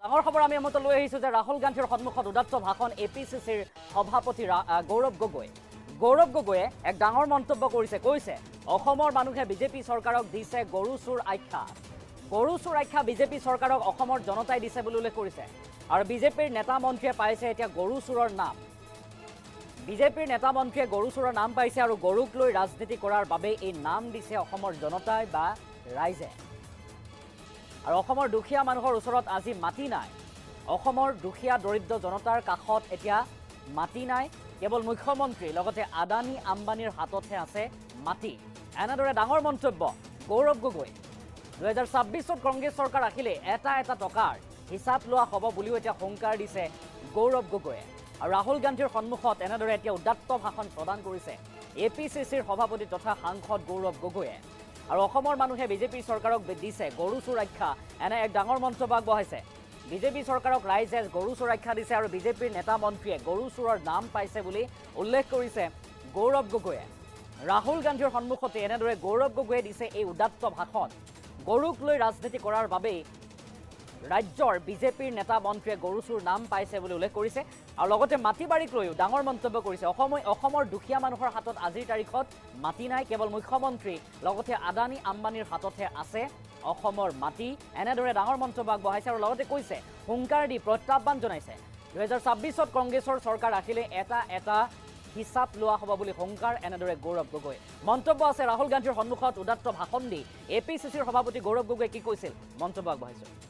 ডাঙৰ খবৰ আমি আমত লৈ আহিছো যে ৰাহুল গান্ধীৰ সন্মুখত উদাত্ত ভাষণ এপিচিচিৰ সভাপতি গৌৰৱ গগৈ। গৌৰৱ গগৈয়ে এক ডাঙৰ মন্তব্য কৰিছে, কৈছে অসমৰ মানুহে বিজেপি চৰকাৰক দিছে গৰু চোৰ আখ্যা। গৰু চোৰ আখ্যা বিজেপি চৰকাৰক অসমৰ জনতাই দিছে বুলি উল্লেখ কৰিছে। আৰু বিজেপিৰ নেতা মন্ত্ৰীয়ে পাইছে এতিয়া গৰু চোৰৰ নাম। বিজেপিৰ নেতা মন্ত্ৰীয়ে গৰু চোৰৰ নাম পাইছে আৰু গৰুক লৈ ৰাজনীতি কৰাৰ বাবে এই নাম দিছে অসমৰ জনতাই বা ৰাইজে। আৰু অসমৰ দুখীয়া মানুহৰ ওচৰত আজি মাটি নাই। অসমৰ দুখীয়া দৰিদ্ৰ জনতাৰ কাষত এতিয়া মাটি নাই, কেৱল মুখ্যমন্ত্ৰী লগতে আদানী আম্বানীৰ হাততহে আছে মাটি। এনেদৰে ডাঙৰ মন্তব্য গৌৰৱ গগৈ। 2026ত কংগ্ৰেছ চৰকাৰ আহিলে এটা এটা টকাৰ হিচাপ লোৱা হ'ব বুলিও এতিয়া হুংকাৰ দিছে গৌৰৱ গগৈয়ে। আৰু ৰাহুল গান্ধীৰ সন্মুখত এনেদৰে এতিয়া উদাত্ত ভাষণ প্ৰদান কৰিছে এপিচিচিৰ সভাপতি তথা সাংসদ গৌৰৱ গগৈয়ে। আৰু অসমৰ মানুহে বিজেপি চৰকাৰক দিছে গৰু চোৰ আখ্যা, এনে এক ডাঙৰ মন্তব্য আগবঢ়াইছে। বিজেপি চৰকাৰক ৰাইজে গৰু চোৰ আখ্যা দিছে আৰু বিজেপিৰ নেতা মন্ত্ৰীয়ে গৰু চোৰৰ নাম পাইছে বুলি উল্লেখ কৰিছে গৌৰৱ গগৈয়ে। ৰাহুল গান্ধীৰ সন্মুখতে এনেদৰে গৌৰৱ গগৈয়ে দিছে এই উদাত্ত ভাষণ। গৰুক লৈ ৰাজনীতি কৰাৰ বাবেই ৰাজ্যৰ বিজেপিৰ নেতা মন্ত্ৰীয়ে গৰু চোৰ নাম পাইছে বুলি উল্লেখ কৰিছে। আৰু লগতে মাটি বাৰীক লৈও ডাঙৰ মন্তব্য কৰিছে। অসমৰ দুখীয়া মানুহৰ হাতত আজিৰ তাৰিখত মাটি নাই, কেৱল মুখ্যমন্ত্ৰী লগতে আদানী আম্বানীৰ হাততহে আছে অসমৰ মাটি। এনেদৰে ডাঙৰ মন্তব্য আগবঢ়াইছে আৰু লগতে কৈছে, হুংকাৰ দি প্ৰত্যাহ্বান জনাইছে 2026ত কংগ্ৰেছৰ চৰকাৰ আহিলে এটা এটা হিচাপ লোৱা হ'ব বুলি হুংকাৰ এনেদৰে গৌৰৱ গগৈ। মন্তব্য আছে ৰাহুল গান্ধীৰ সন্মুখত উদাত্ত ভাষণ দি এপিচিচিৰ সভাপতি গৌৰৱ গগৈয়ে কি কৈছিল মন্তব্য আগবঢ়াইছে।